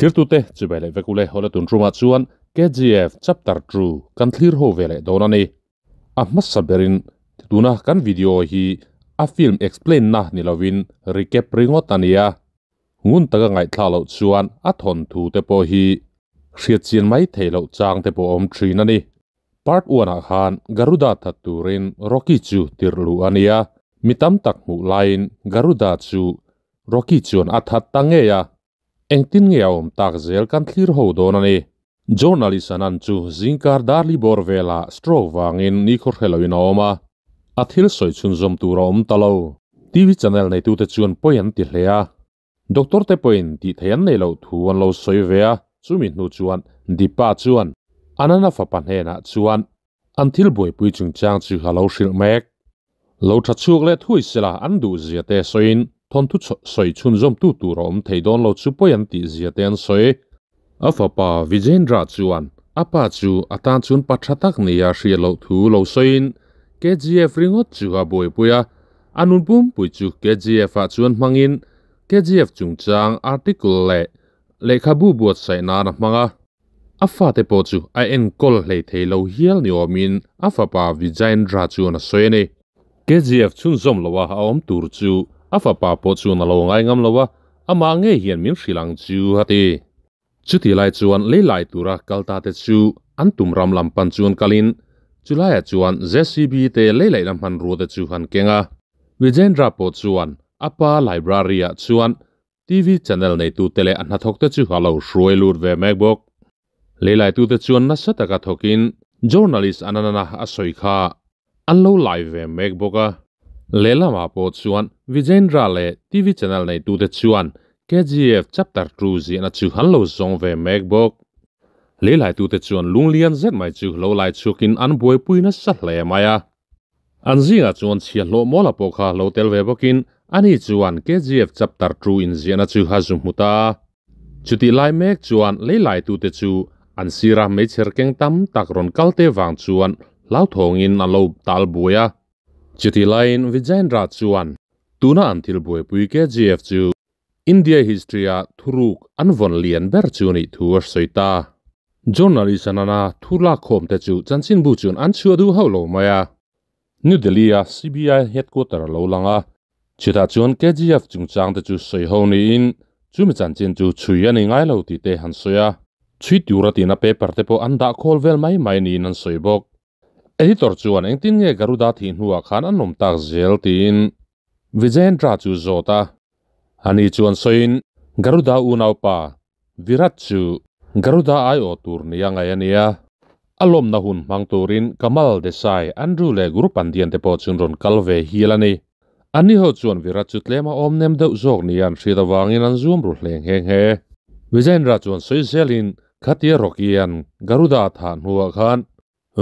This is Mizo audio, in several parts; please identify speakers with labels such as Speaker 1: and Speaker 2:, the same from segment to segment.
Speaker 1: Thlirtute chibai leh vek ule hawla tun tumah chuan KGF chapter 2 kan thlir ho ve leh dawn a ni. A hmasa berin tuna kan video hi a film explain na ni lovin recap ringawt a nia. Ngun taka ngaihthla loh chuan a thawn thu te pawh hi hriat chian mai theih loh chang te pawh awm thin a ni. Part 1 ah khan Garuda that turin Rocky chu tirh luh a nia. Mi tam tak hmuh laiin Garuda chu Rocky chuan a that ta ngei a. Engtin nge a awm tak zel kan thlir ho dawn a ni. Journalist Anand chu zingkar darli bawr velah stroke vangin nikhaw hre loin a awm a, a thil sawi chhunzawm tur a awm ta lo. TV channel neitute chuan pawi an ti hle a, doctor te pawhin tih theih an nei loh thu an lo sawi ve a, chumi hnu chuan Deepa chuan Anand-a fapa hnenah chuan an thil buaipui chungchang chu a lo hrilh mek. Lo tha chhuak leh thuai sela an duh zia te sawiin thawnthu sawi chhunzawmtu tur a awm thei dawn lo chu pawi an tih zia te an sawi. A fapa Vijendra chuan a pa chu a tan chuan pa tha tak nia hriat loh thu lo sawiin KGF ringawt chu a buaipui a, a nun pumpui chu KGF ah chuan hmangin KGF chungchang article leh lehkhabu buatsaih nan a hmang a. A fate pawh chu a enkawl hlei thei lo hial ni awmin a fapa Vijayendra chuan a sawi a ni. KGF chhunzawm loa a awm tur chu a fapa pawh chuan a lo ngai ngam lo a, amah ngei hian min hrilh ang chu a ti. Chutih lai chuan lei lai tura kal ta te chu an tum ram lam pan chuan kalin chulaiah chuan JCB te lei laihna hmanrua te chu han keng a. Vijayendra pawh chuan a pa library-ah chuan TV channel neitute leh a hnathawkte chu a lo hruai lut ve mek bawk. Leilaitute chuan nasa taka thawkin journalist Ananana a sawi kha an lo lai ve mek bawk a. Lehlamah pawh chuan Vijayendra leh TV channel neitute chuan KGF chapter 2 ziahna chu an lo zawng ve mek bawk. Leilaitute chuan lunglian zet mai chu lo lai chhuakin an buaipui nasa hle mai a. An zingah chuan chhiahhlawh mawla pawh kha lo tel ve bawkin ani chuan KGF chapter 2 inziahna chu a zu hmu ta. Chutih lai mek chuan leilaitute chu an sira hmeichher keng tam tak rawn kal te vang chuan hlauthawngin a lo tal buai a. Chutih laiin Vijayendra chuan tuna an thil buaipui KGF chu India history-a thuruk an vawn lian ber chu nih thu a sawi ta. Journalist Anana thu lakkhawm te chu chanchinbu chuan an chhuah duh hauh lo mai a. New Delhi-a CBI headquarter a lo lang a, chutah chuan KGF chungchang te chu sawi ho niin chumi chanchin chu chhui a ni ngai lo tih te han sawi a. Chhui tura tina paper te pawh an dah khawl vel mai mai niin an sawi bawk. Editor chuan engtin nge Garuda thih hnuah khan an awm tak zel tiin Vijayendra chu zawt a. Ani chuan sawiin Garuda unaupa Virat chu Garuda aiawh tur nia ngaih a nia. A lawmna hun hmang turin Kamal Desai, Andrew leh Guru Pandian te pawh chuan rawn kal ve hial a ni. Anni ho chuan Virat chu tlema awm nem deuh zawk nia an hriat avangin an zuam ru hle nghe nghe. Vijayendra chuan sawi zelin khatia Rocky-a'n Garuda a thah hnuah khan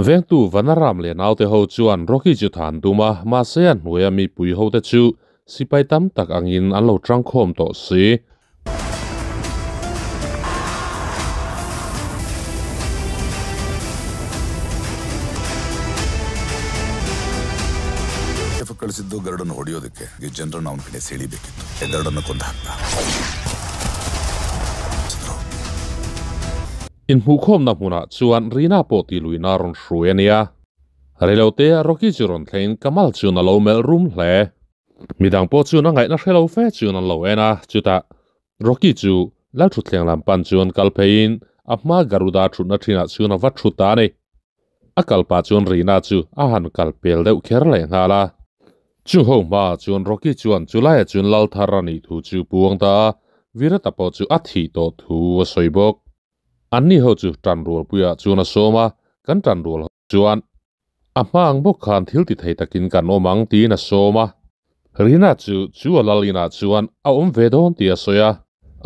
Speaker 1: Vengtu Vanaram leh naute ho chuan Rocky chu than tum a, mahse a hnuaia mipui hote chu sipai tam tak angin an lo tangkhawm tawh si.
Speaker 2: ಕಳಿಸಿದ್ದು ಗರುಡನ್ನು ಹೊಡೆಯೋದಕ್ಕೆ ಈ ಜನರನ್ನು ಅವನ ಕಡೆ ಸೆಳಿಬೇಕಿತ್ತು ಗರುಡನ್ನು ಕೊಂದು ಹಾಕ್ದ
Speaker 1: Inhmuhkhawmna hmunah chuan Rina pawh tih luihna a rawn hruai a nia. Reilote Rocky chu rawn thleng Kamal chuan a lo melh rum hle. Midang pawh chuan a ngaihna hre lo fe chuan an lo en a, chutah Rocky chu Lalthutthleng lam pan chuan kal pheiin a hma Garuda thutna thinah chuan a va thu ta a ni. A kal pah chuan Rina chu a han kal pel deuh kher leh nghal a. Chung ho hmaah chuan Rocky chuan chulaiah chuan lal thar a nih thu chu puang ta a, Virata pawh chu a thih tawh thu a sawi bawk. Anni ho chu tan rualpuiah chuan a sawm a, kan tan rual ho chuan a hma ang bawk khan thil ti thei takin kan awm ang tiin a sawm a. Rina chu chu a lal inah chuan a awm ve dawn tih a sawi a.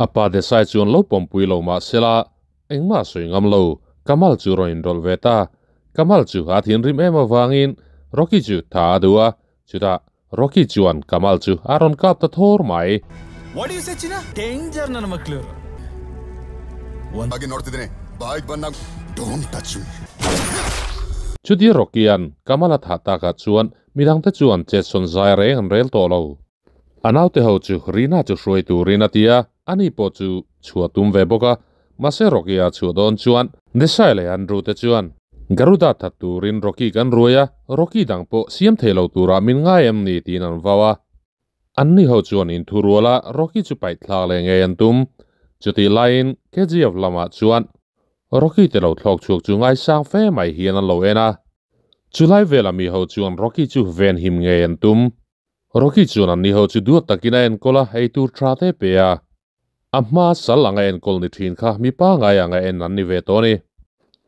Speaker 1: A pa Desai chuan lo pawmpui lo mah sela engmah a sawi ngam lo, Kamal chu rawn inrawlh ve ta. Kamal chu a thinrim em avangin Rocky chu tha a duh a, chutah Rocky chuan Kamal chu a rawn kap ta thawr mai.
Speaker 3: What you say Chinna danger ನನ್ನ ಮಕ್ಕಳು
Speaker 2: ಆಗಿ ನೋಡ್ತಿದ್ದೀನಿ ಬಾಯ್ಗೆ ಬಂದಾಗ don't touch me
Speaker 1: Chuti Rocky-a'n Kamal a thah takah chuan midangte chuan chetsawn zai reng an rel tawh lo. A naute ho chu Rina chu hruai turin a ti a, ani pawh chu chhuah tum ve bawk a, mahse Rocky a chhuah dawn chuan Desai leh Andrew te chuan Garuda that turin Rocky kan ruai a, Rocky dang pawh siam thei lo turah min ngai em ni tiin an vau a. An ni ho chuan inthu rual a, Rocky chu paih thlak leh ngei an tum. Chutih laiin KGF lamah chuan Rocky te lo thlawk chhuak chu ngaisang fe mai hian an lo en a. Chulai vela mi ho chuan Rocky chu ven him ngei an tum. Rocky chuan an ni ho chu duat takin a enkawl a, ei tur tha te pe a. A hma sal anga enkawl ni thin kha mi pangai anga en an ni ve tawh a ni.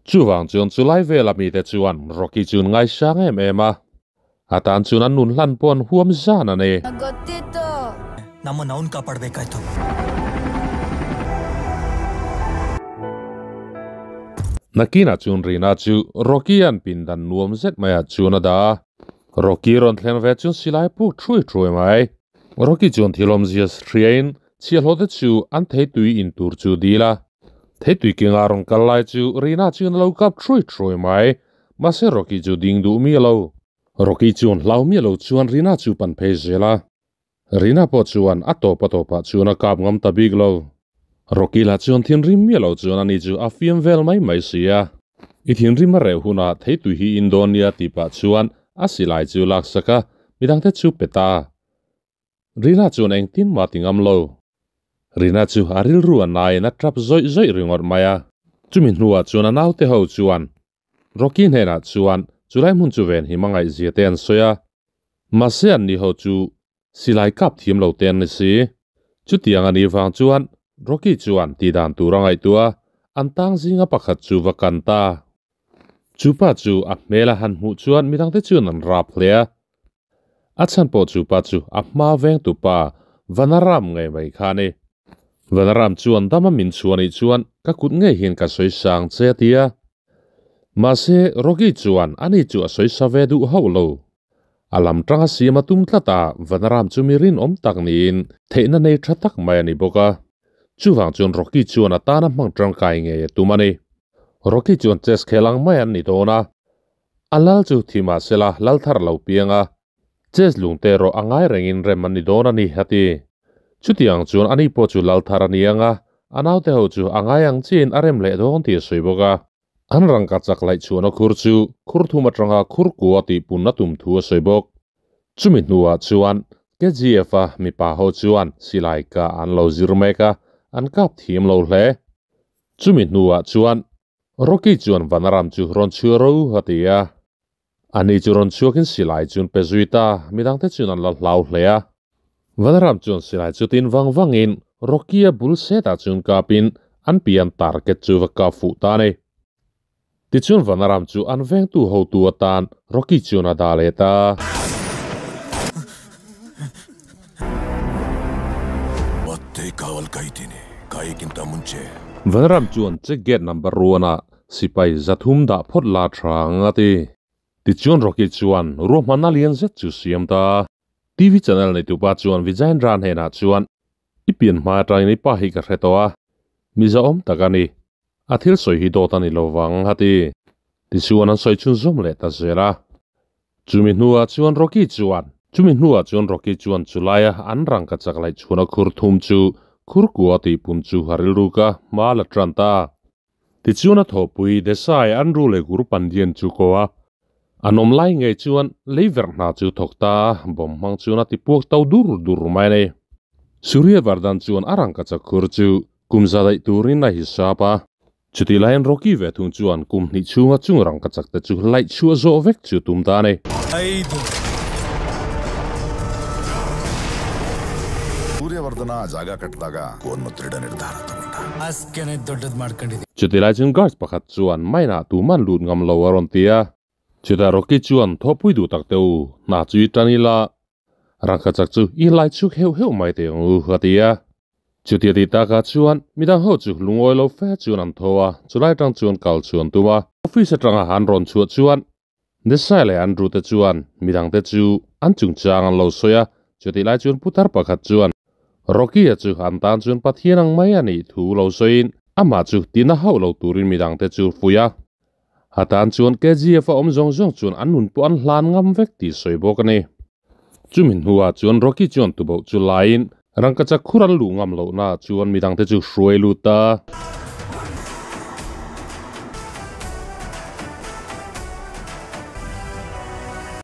Speaker 1: Chuvang chuan chulai vela mite chuan Rocky chu an ngaisang em em a. A tan chuan an nun hlan pawh an huam zan a ni.
Speaker 3: ನಮ್ಮನ್ನ ಅವನ್ ಕಾಪಾಡಬೇಕಾಯ್ತು.
Speaker 1: Nakinah chuan Rina chu Rocky an pindan nuam zet maiah chuan a dah a. Rocky rawn thlen ve chuan silai puk thui thui mai. Rocky chuan thil awmzia hriain chhiahhlawh te chu an theitui in tur chu dil a. Theitui kenga rawn kal lai chu Rina chuan a lo kap thui thui mai. Mahse Rocky chu ding duh miah lo. Rocky chuan hlau miah lo chuan Rina chu pan phei zel a. Rina pawh chuan a tawp a tawpah chuan a kap ngam ta bik lo. Rocky lah chuan thinrim miah lo chuan ani chu a fiam vel mai mai si a. I thinrim a reh hunah theitui hi in dawn nia tih pah chuan a silai chu lak sak a, midangte chu pe ta. Rina chuan engtin mah ti ngam lo. Rina chu a rilru a naiin a tap zawih zawih ringawt mai a. Chumi hnuah chuan a naute ho chuan Rocky hnenah chuan chulai hmun chu ven hi hmangaihzia te an sawi a. Mahse an ni ho chu silai kap thiam lo te an ni si. Chutiang a nih vang chuan Rocky chuan tih dan tur a ngaihtuah a, an tang zinga pakhat chu va kan ta. Chu pa chu a hmel a han hmuh chuan midangte chuan an rap hle a. A chhan pawh chu pa chu a hma veng tu pa Vanaram ngei mai kha a ni. Vanaram chuan dama min chhuah nih chuan ka kut ngei hian ka sawi sang che a ti a. Mahse Rocky chuan ani chu a sawi sa ve duh hauh lo. A lam tanga siam a tum tlat a, Vanaram chu mi rinawm tak niin theihna nei tha tak mai a ni bawk a. Chuvang chuan Rocky chuan a tana hmang tangkai ngei a tum a ni. Rocky chuan chess khel ang mai an ni dawn a, a lal chu thi mah sela lal thar lo piang a, chess lung te erawh a ngai rengin rem an ni dawn a ni, a ti. Chutiang chuan ani pawh chu lal thar a ni ang a, a naute ho chu a ngai ang chiin a rem leh dawn tih a sawi bawk a. An rangka chak laih chhuahna khur chu khur thum atanga khur kua tih punna tum thu a sawi bawk. Chumi hnuah chuan KGF-a mipa ho chuan silai kah an lo zir mek a, an kap thiam lo hle. Chumi hnuah chuan Rocky chuan Vanaram chu rawn chhuah ro a ti a. Ani chu rawn chhuakin silai chu an pe zui ta, midangte chuan an la hlau hle a. Vanaram chuan silai chu tin vang vangin Rocky-a bul setah chuan kapin an pian target chu va kap fuh ta a ni. Tichuan Vanaram chu an vengtu hotu atan Rocky chuan a dah leh ta. Vanaram chuan check gate number ruanah sipai zathum dah phawt la tha ang a ti. Tichuan Rocky chuan ruahmanna lian zet chu siam ta. TV channel neitupa chuan Vijayendra hnenah chuan I pian hma atangin i pa hi ka hre tawh a, mizo awm tak a ni. A thil sawi hi dawt a ni lo vang a ti. Tichuan an sawi chhunzawm leh ta zel a. Chumi hnuah chuan Rocky chuan Chumi hnuah chuan Rocky chuan chulaia an rangka chak laih chhuana khur thum chu khur kua tih pun chu a rilru ka hma la tan ta. Tichuan a thawhpui Desai an ru leh Guru Pandian chu ko a. An awm lai ngei chuan lei verh hna chu thawk ta a, bawm hmang chuan a ti puak to dur dur mai a ni. Surya Vardhan chuan a rangka chak khur chu kum za daih turin a hisap a. Chutih laiin Rocky ve thung chuan kum hnih chhunga chung rangka chak te chu laih chhuah zawh vek chu tum ta a ni.
Speaker 2: Suryavardhana ಜಾಗ ಕಟ್ಟಿದಾಗ ಒಂದು ದೃಢ ನಿರ್ಧಾರ ತಗೊಂಡ.
Speaker 3: ಹಾಸಿಗೆನೆ ದೊಡ್ಡದ್ ಮಾಡ್ಕೊಂಡಿದ್ದೀನಿ.
Speaker 1: Chutih lai chuan guards pakhat chuan Maina tuman lut ngam lo a rawn ti a. Chutah Rocky chuan thawhpui duh tak teuh hna chu i tan ila rangka chak chu i lai chhuk heuh heuh mai teh ang u a ti a. Chutia tih takah chuan midang ho chu lungawi lo fe chuan an tho a, chulai tang chuan kal chu an tum a. Office atanga han rawn chhuah chuan Desai leh Andrew te chuan midang te chu an chungchang an lo sawi a, chutih lai chuan putar pakhat chuan Rocky-a chu an tan chuan Pathian ang mai a nih thu lo sawiin amah chu tina hauh lo turin midang te chu fuih a. A tan chuan KGF a awm zawng zawng chuan an nun pawh an hlan ngam vek tih sawi bawk a ni. Chumi hnuah chuan Rocky chuan tuboh chu laiin Rangkachak khur an luh ngam loh na chuan midang te chu hruai lut a.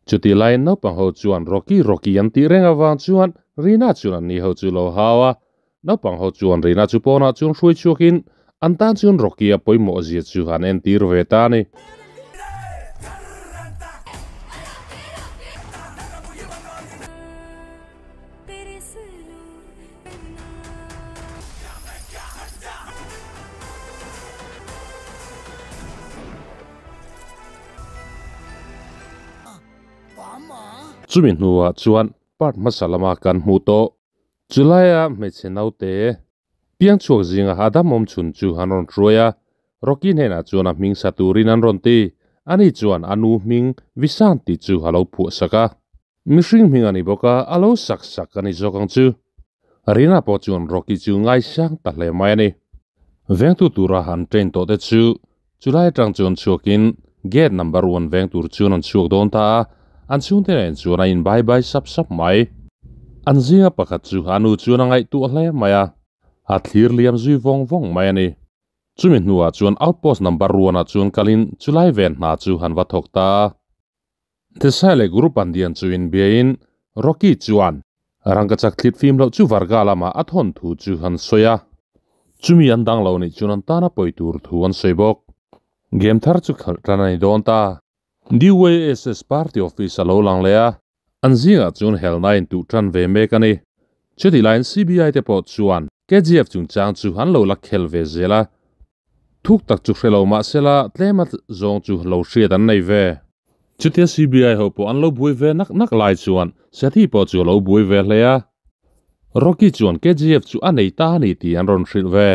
Speaker 1: Chuti laiin naupang ho chuan Rocky Rocky an tih reng avang chuan Rina chuan an ni ho chu lo hau a. Naupang ho chuan Rina chu pawnah chuan hruai chhuakin an tan chuan Rocky a pawimawh zia chu an entir ve ta a ni. Chumi hnuah chuan part hmasa lama kan hmuh tawh. Chulaia hmeichhe naute piang chhuak zinga a dam awm chhun chu an rawn hruai a, Rocky hnenah chuan a hming sa turin an rawn ti. Ani chuan a nu hming Visan tih chu a lo phuah sak a. Mihring hming a ni bawk a, a lo sak sak a ni zawk ang chu. Rina pawh chuan Rocky chu ngaisang ta hle mai a ni. Vengtu tura han train tawh te chu chulai atang chuan chhuakin gate number one veng tur chuan an chhuak dawn ta a, an chhungte nen chuan a in bye bye sap sap mai. An zinga pakhat chu a nu chuan a ngaihtuah hle mai a, a thlir liam zui vawng vawng mai a ni. Chumi hnuah chuan outpost number one ah chuan kalin chulai ven hna chu han va thawk ta a. Desai leh Guru Pandian chu inbiain Rocky chuan rangkachak thlit fim loh chu Varga lamah a thawn thu chu an sawi a, chumi an dang lo nih chuan an tana pawi tur thu an sawi bawk. Game thar chu khalh tan a ni dawn ta. DYSS party office a lo lang leh a, an zingah chuan helna in tuh tan ve mek a ni. Chutih laiin CBI te pawh chuan KGF chungchang chu an lo la khel ve zel a, Thuk tak chu hre lo mah sela tlema zawng chu lo hriat an nei ve. Chutia CBI ho pawh an lo buai ve nak nak lai chuan Sethi pawh chu a lo buai ve hle a. Rocky chuan KGF chu a nei ta a ni tih an rawn hrilh ve.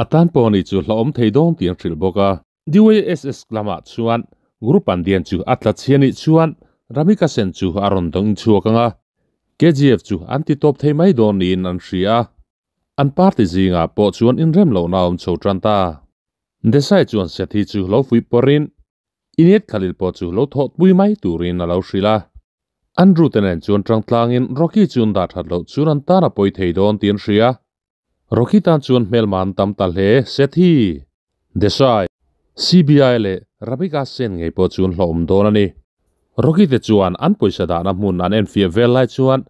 Speaker 1: A tan pawh ni chu hlauhawm thei dawn tih an hrilh bawk a. DYSS lamah chuan Group an dian chu a tla chhia nih chuan Ramika Sen chu a rawn dawng chhuak ang a. KGF chu an ti tawp thei mai dawn niin an hria a. An party zingah pawh chuan inrem lohna a awm chho tan ta. Desai chuan Sethi chu lo fuih pawrin Iniat Khalil pawh chu lo thawhpui mai turin a lo hrilh a. Andrew te nen chuan tang tlangin Rocky chu an dah that loh chuan an tan a pawi thei dawn tih an hria. Rocky tan chuan hmelma an tam ta hle, Sethi, Desai, CBI leh Rabika Sen ngei pawh chu an hlawhawm dawn a ni. Rocky te chuan an pawisa dahna hmun an enfiah vel lai chuan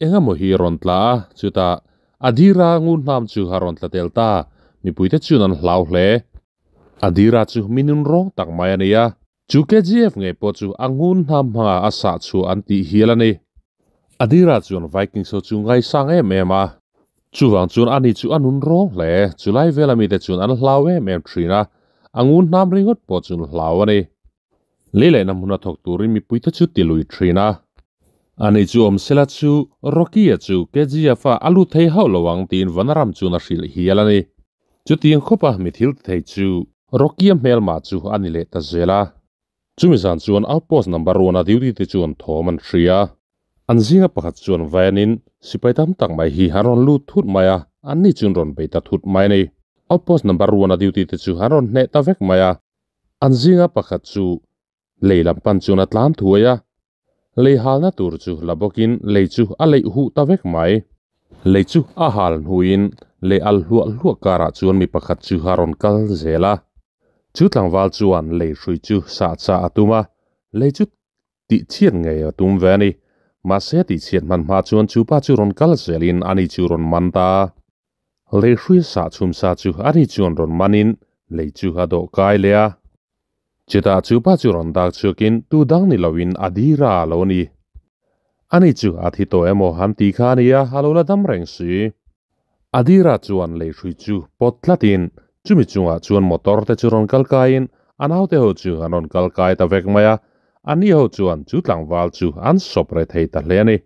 Speaker 1: Engemaw hi a rawn tla a, chutah Adira ngun hnam chu a rawn tla tel ta, mipuite chuan an hlau hle. Adira chu mi nun rawng tak mai a ni a, chu KGF ngei pawh chu a ngun hnam hmanga a sah chhuah an tih hial a ni. Adira chuan Vikings ho chu ngaisang em em a, chuvang chuan ani chu a nun rawng hle, chulai vela mite chuan an hlau em em thin a, a ngun hnam ringawt pawh chu an hlau a ni. Lei lehna hmuna thawk turin mipuite chu ti lui thin a. Ani chu awm sela chu Rocky-a chu KGF-a a lut thei hauh lo ang tiin Vanaram chuan a hrilh hial a ni. Chutiang khawpa mi thil ti thei chu Rocky-a hmelma chu a ni leh ta zel a. Chumi zan chuan outpost number one-a duty te chuan thawm an hria. An zinga pakhat chuan vaenin sipai tam tak mai hi an rawn lut thut mai a, anni chuan rawn bei ta thut mai a ni. Outpost number one-a duty te chu an rawn hneh ta vek mai a. An zinga pakhat chu lei lam pan chuan a tlan thuai a, lei halna tur chu la bawkin lei chu a leih huh ta vek mai. Lei chu a hal hnuin lei al hluah hluah karah chuan mi pakhat chu a rawn kal zel a. Chu tlangval chuan lei hrui chu sah chah a tum a, lei chu tih chhiat ngei a tum ve a ni. Mahse tih chhiat hman hma chuan chu pa chu rawn kal zelin ani chu rawn man ta. Lei hrui sah chhum sa chu ani chuan rawn manin lei chu a dawh kai leh a. Chutah chu pa chu rawn dak chhuakin tu dang ni loin a dira a lo ni. Ani chu a thi tawh emaw han ti kha a nia, a lo la dam reng si. Adira chuan lei hrui chu pawt tlatin chumi chungah chuan motor te chu rawn kal kaiin a naute ho chu an rawn kal kai ta vek mai a, ani ho chuan chu tlangval chu an sawp re thei ta hle a ni.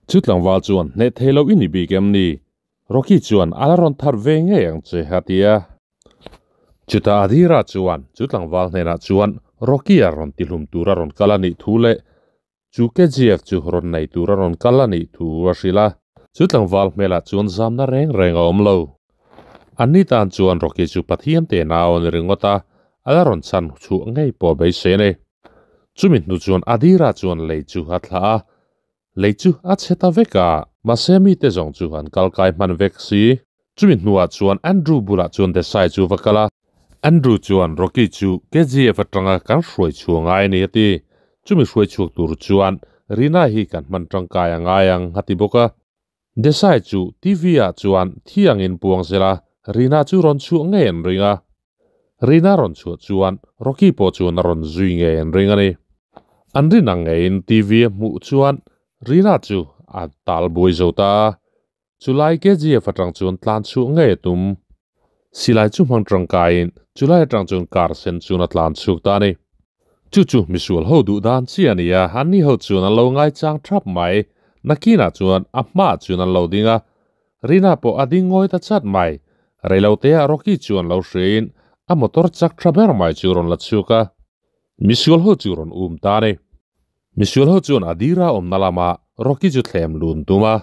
Speaker 1: Chu tlangval chuan hneh thei lo i ni bik em ni? Rocky chuan a la rawn thar ve ngei ang che a ti a. Chutah Adira chuan chu tlangval hnenah chuan Rocky-a rawn tihlum tura rawn kal a nih thu leh Chu KGF chu rawn nei tur a rawn kal a nih thu a hrilh a, chu tlangval hmelah chuan zamna reng reng a awm lo. Anni tan chuan Rocky chu Pathian te nau a ni ringawt a, a la rawn chhan chhuah ngei pawh a beisei a ni. Chumi hnu chuan Adira chuan lei chu a thlah a. Lei chu a cheta veka mahse mi te zawng chu an kal kai hman vek si. Chumi hnuah chuan Andrew bulah chuan Desai chu va kal a. Andrew chuan Rocky chu KGF atanga kan hruai chhuah ngai a ni a ti. Chumi hruai chhuak tur chuan Rina hi kan hman tangkai a ngai ang a ti bawk a. Desai chu TV ah chuan thi angin puang zela Rina chu rawn chhuah ngei an ring a. Rina rawn chhuah chuan Rocky pawh chuan a rawn zui ngei an ring a ni. An rin ang ngeiin TV a hmuh chuan Rina chu a tal buai zo ta a. Chulai KGF atang chuan tlan chhuah ngei a tum. Silai chu hmang tangkaiin chulai atang chuan car sen chuan a tlan chhuak ta a ni. Chu chu misual ho duh dan chi a ni a, anni ho chuan an lo ngaichang thap mai. Nakinah chuan a hmaah chuan an lo ding a, Rina pawh a ding ngawi ta chat mai. Reiloteah Rocky chuan lo hriain a motor chak tha ber mai chu rawn la chhuak a, misual ho chu rawn um ta a ni. Misual ho chuan a dira awmna lamah Rocky chu thlem lun tum a.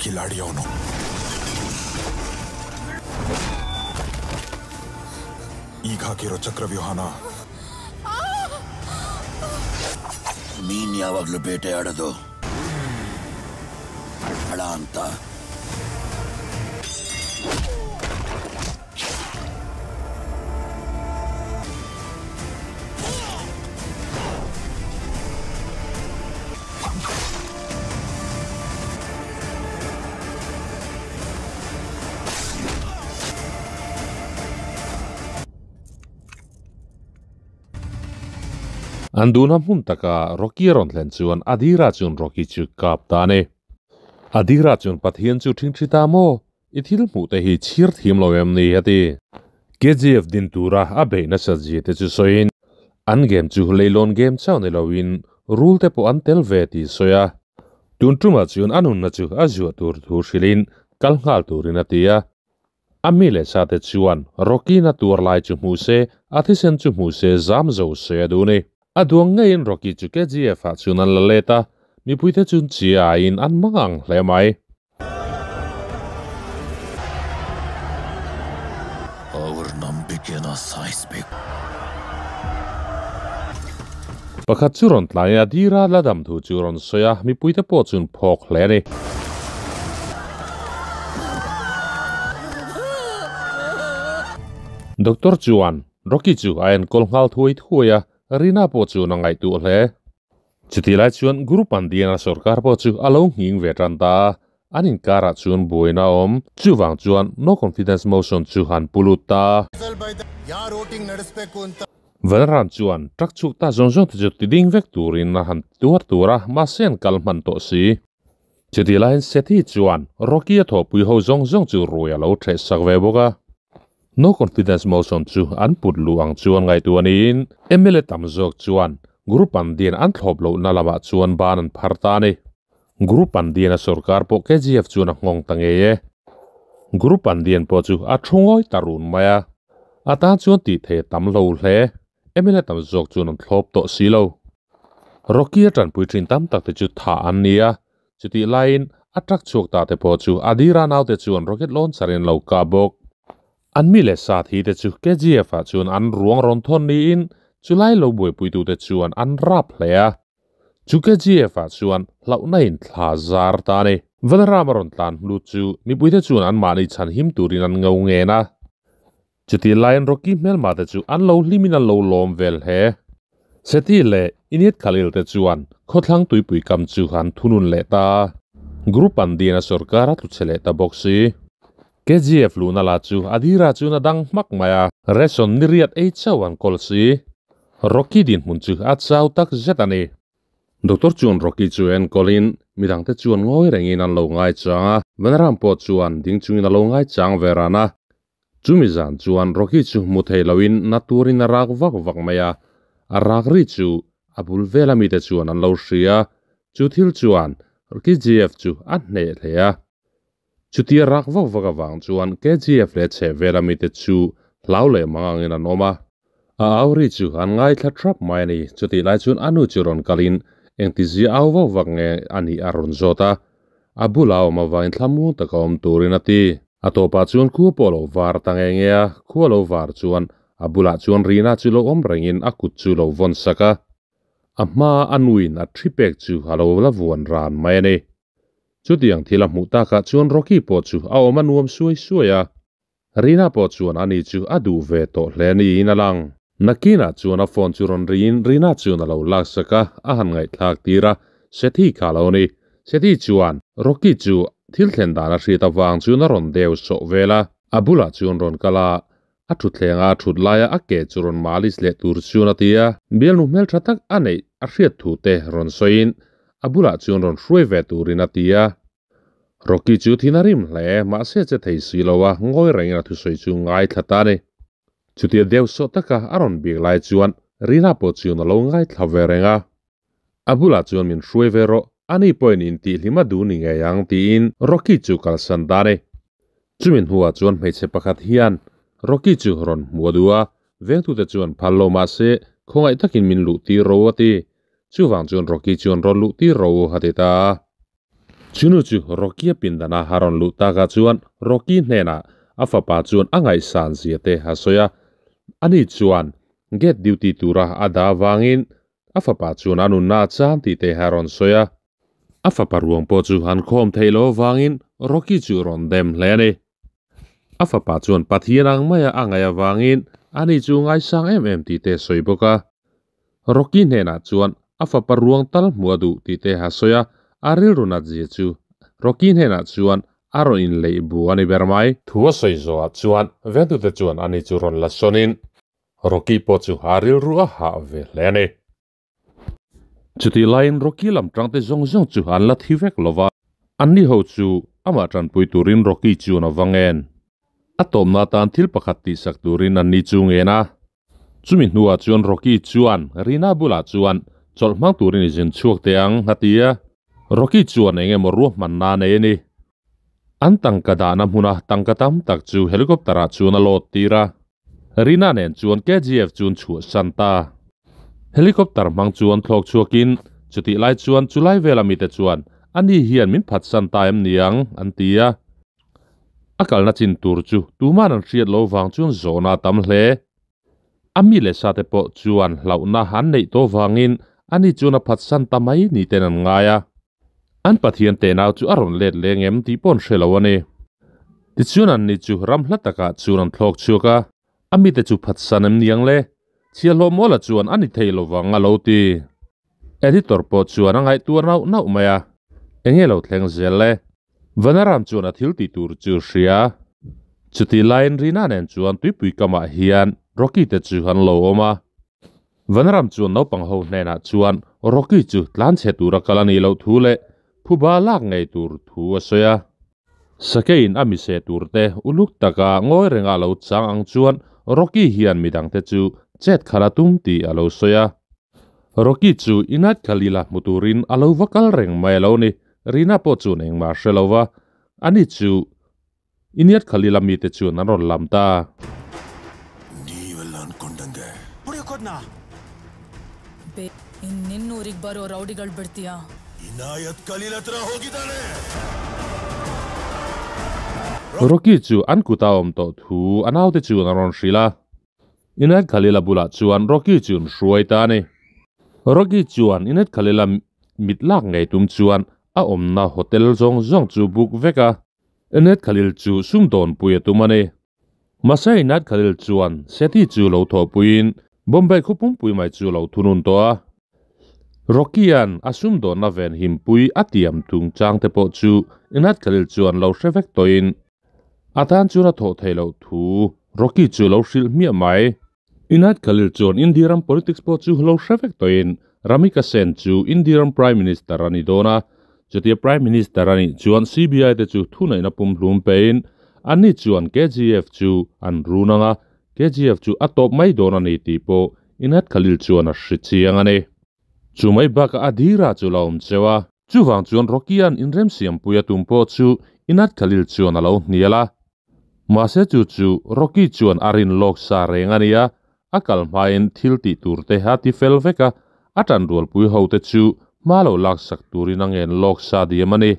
Speaker 2: Khiladi ಅವನು. ಈಗ ಹಾಕಿರೋ ಚಕ್ರವ್ಯೂಹನ
Speaker 4: ಮೀನ್ ಯಾವಾಗ್ಲೂ ಬೇಟೆ ಆಡೋದು ಹಳ ಅಂತ.
Speaker 1: An duhna hmun taka Rocky a rawn thlen chuan Adira chuan Rocky chu kap ta a ni. Adira chuan Pathian chu thingthi ta maw? I thil hmuh te hi chhir thim lo em ni? a ti. KGF din tura a beih nasa zia te chu sawiin an game chu leilawn game chauh ni loin rul te pawh an tel ve tih sawi a. Tun tumah chuan a nunna chu a zuah tur thu hrilhin kal nghal turin a ti a. A mi leh sa te chuan Rocky na tuar lai chu hmuh se, a thisen chu hmuh se zam zo se a duh ni. A duang ngeiin Rocky chu KGF ah chuan an la let a, mipui te chuan chiaiin an mang ang hle mai.
Speaker 4: Avur nambikena saisbek.
Speaker 1: Pakhat chu rawn tlai a, dira la dam thu chu rawn sawi a, mipui te pawh chuan phawk hle a ni. Doctor chuan Rocky chu a enkawl nghal thuai thuai a, Rina pawh chuan a ngaihtuah hle. Chutih lai chuan Guru Pandian-a sorkar pawh chu a lo nghing ve tan ta a, an inkarah chuan buaina a awm. Chuvang chuan no confidence motion chu han pu lut ta a. Vanram chuan truck chhuk ta zawng zawng te chu ti ding vek turin a han tuar tur a, mahse an kal hman tawh si. Chutih laiin Sethi chuan Rocky-a thawhpui ho zawng zawng chu rui a lo theh sak ve bawk a. No confidence motion chu an put luh ang chuan ngaihtuah niin mla tam zawk chuan Guru Pandian an thlawp lohna lamah chuan ban an phar ta a ni. Guru Pandian-a sorkar pawh KGF chuan a nghawng ta ngei e. Guru Pandian pawh chu a thu ngawi ta run mai a. A tan chuan tih thei a tam lo hle. Mla tam zawk chuan an thlawp tawh si lo. Rocky-a tanpui thin tam tak te chu thah an ni a. Chutih laiin a truck chhuak ta te pawh chu Adira naute chuan rocket launcher in lo kah bawk. An mi leh sa thi te chu KGF ah chuan an ruang rawn thawn niin chulai lo buaipuitute chuan an rap hle a. Chu KGF ah chuan hlauhna in thla zar ta a ni. Vanram a rawn tlan hlu chu mipuite chuan anmahni chhan him turin an ngo ngen a. Chutih laiin Rocky hmelma te chu an lo hlimin an lo lawm vel hle. Seti leh Init Khalil te chuan khawthlang tuipui kam chu han thunun leh ta a. Group an din a sorkar a tlu chhe leh ta bawk si. KGF luhna la chu Adira chuan a dang hmak mai a, ration ni riat ei chauh an kawl si. Rocky dinhmun chu a chau tak zet a ni. Doctor chuan Rocky chu enkawlin midangte chuan ngawi rengin an lo ngai chang a, Vanram pawh chuan ding chungin a lo ngai chang ve ran a. Chumi zan chuan Rocky chu mu thei loin na turin a rak vak vak mai a, a rak ri chu a bul vela mite chuan an lo hria. Chu thil chuan KGF chu a hneh hle a. Chutia rak vak vak avang chuan KGF leh chheh vela mite chu hlau leh mang angin an awm a. A au ri chu an ngaithla thrap mai a ni. Chutih lai chuan a nu chu rawn kalin engtizia au vak vak nge a nih a rawn zawt a. A bula awm avangin thlamuang taka awm turin a ti. A tawpah chuan khua pawh lo var ta nge nge a, khua lo var chuan a bulah chuan Rina chu lo awm rengin a kut chu lo vawn sak a. A hma a nuin a thi pek chu a lo la vuan ran mai a ni. Chutiang thil a hmuh takah chuan Rocky pawh chu a awm a nuam suai suai a. Rina pawh chuan ani chu a duh ve tawh hle niin a lang. Nakinah chuan a phone chu rawn riin Rina chuan a lo laksak a, a han ngaihthlak tir a, Sethi kha lo ni. Sethi chuan Rocky chu thil thlen dan a hriat avang chuan a rawn deu sawh vel a, a bulah chuan rawn kal a, a thutthlengah a thut laia a ke chu rawn malis leh tur chuan a ti a. Bialnu hmeltha tak a neih a hriat thu te rawn sawiin a bulah chuan rawn hruai ve turin a ti a. Rocky chu thin a rim hle, mahse che thei si lo a, ngawi rengin a thusawi chu ngaithla ta a ni. Chutia deuh sawh taka a rawn bik lai chuan Rina pawh chuan a lo ngaithla ve reng a. A bulah chuan min hruai ve rawh, ani pawhin intihhlim a duh ni ngei ang tiin Rocky chu kalsan ta a ni. Chumi hnuah chuan hmeichhe pakhat hian Rocky chu rawn hmu a duh a, vengtute chuan phal lo mahse khawngaih takin min luh tir ro a ti. Chuvang chuan Rocky chuan rawn luh tir ro a ti ta a. Chunu chu Rocky-a pindana a rawn luh takah chuan Rocky hnenah a fapa chuan a ngaihsan zia te a sawi a, ani chuan gate duty tura a dah avangin a fapa chuan a nunna a chang tih te a rawn sawi a. A fapa ruang pawh chu an khawm theih loh avangin Rocky chu rawn dem hle a ni. A fapa chuan Pathian ang maia a ngaih avangin ani chu ngaisang em em tih te a sawi bawk a. Rocky hnenah chuan a fapa ruang tal hmuh a duh tih te a sawi a, a rilru nat zia chu Rocky hnenah chuan a rawn inleih bu a ni ber mai. Thu a sawi zawhah chuan vengtute chuan ani chu rawn la sawnin Rocky pawh chu a rilru a hah ve hle a ni. Chutih laiin Rocky lam tangte zawng zawng chu an la thi vek lo va, anni ho chu amah tanpui turin Rocky chuan a va ngen. A tawpna atan thil pakhat tihsak turin anni chu ngen a. Chumi hnuah chuan Rocky chuan Rina bulah chuan chawlh hmang turin i zin chhuak teh ang a ti a. Rocky chuan eng emaw ruahmanna a nei a ni. An tangka dahna hmuna tangka tam tak chu helicopter-ah chuan a load tir a. Rina nen chuan KGF chu an chhuahsan ta. Helicopter hmang chu an thlawk chhuakin chutih lai chuan chulai vela mite chuan ani hian min phatsan ta em niang an ti a. A kalna chin tur chu tuman an hriat lo vang chuan zawhna a tam hle. A mi leh sate pawh chuan hlauhna an neih tawh vangin ani chuan a phatsan ta mai ni ten an ngai a. An Pathian tenau chu a rawn let leng em tih pawh an hre lo a ni. Tichuan anni chu ram hla takah chuan an thlawk chhuak a, a mite chu phatsan em niang le? Chhiahhlawh Mawla chuan a ni thei lovang a lo ti. Editor pawh chuan a ngaihtuah nauh nauh mai a, enge lo thleng zel le? Vanaram chuan a thil tih tur chu hria. Chutih laiin Rina nen chuan tuipui kamah hian Rocky te chu an lo awm a. Vanaram chuan naupang ho hnenah chuan Rocky chu tlanchhe tura kal a nih loh thu leh phuba lak ngei tur thu a sawi a. Sakeiin a mise turte uluk taka ngawi renga a lo chang ang chuan Rocky hian midangte chu chet khalh a tum tih a lo sawi a. Rocky chu Inat Khalil-a hmu turin a lo va kal reng mai a lo ni. Rina pawh chuan engmah a hre lo va, ani chu Inat Khalil-a mite chuan an rawn lam ta. Rocky chu an kuta awm tawh thu a naute chuan a rawn hrilh a. Inat Khalil-a bulah chuan Rocky chu an hruai ta a ni. Rocky chuan Inat Khalil-a mit lak ngei tum chuan a awmna hotel zawng zawng chu book vek a. Inat Khalil chu sumdawnpui a tum a ni. Mahse Inat Khalil chuan Sethi chu lo thawhpuiin Bombay khaw pumpui mai chu lo thunun tawh a. Rocky-a'n a sumdawnna ven himpui a tiam tung chang te pawh chu Inat Khalil chuan lo hre vek tawhin a tan chuan a thawh theih loh thu Rocky chu lo hrilh hmiah mai. Inat Khalil chuan India ram politics pawh chu lo hre vek tawhin Ramika Sen chu India ram Prime Minister a ni dawn a, chutia Prime Minister a nih chuan CBI te chu thuneihna pumhlum pein Anni chuan KGF chu an run anga, KGF chu a tawp mai dawn a ni tih pawh Inat Khalil chuan a hre chiang a ni. Chu mai bakah Adhira chu la awm cheu a, chuvang chuan Rocky-a'n inremsiampuia tum pawh chu Inat Khalil chuan a lo hnial a. Mahse chu chu Rocky chuan a rin lawk sa reng a nia, a kal hmain thil tih tur te a ti fel vek a, a tanrualpui ho te chu hma lo laksak turin a ngen lawk sa diam a ni.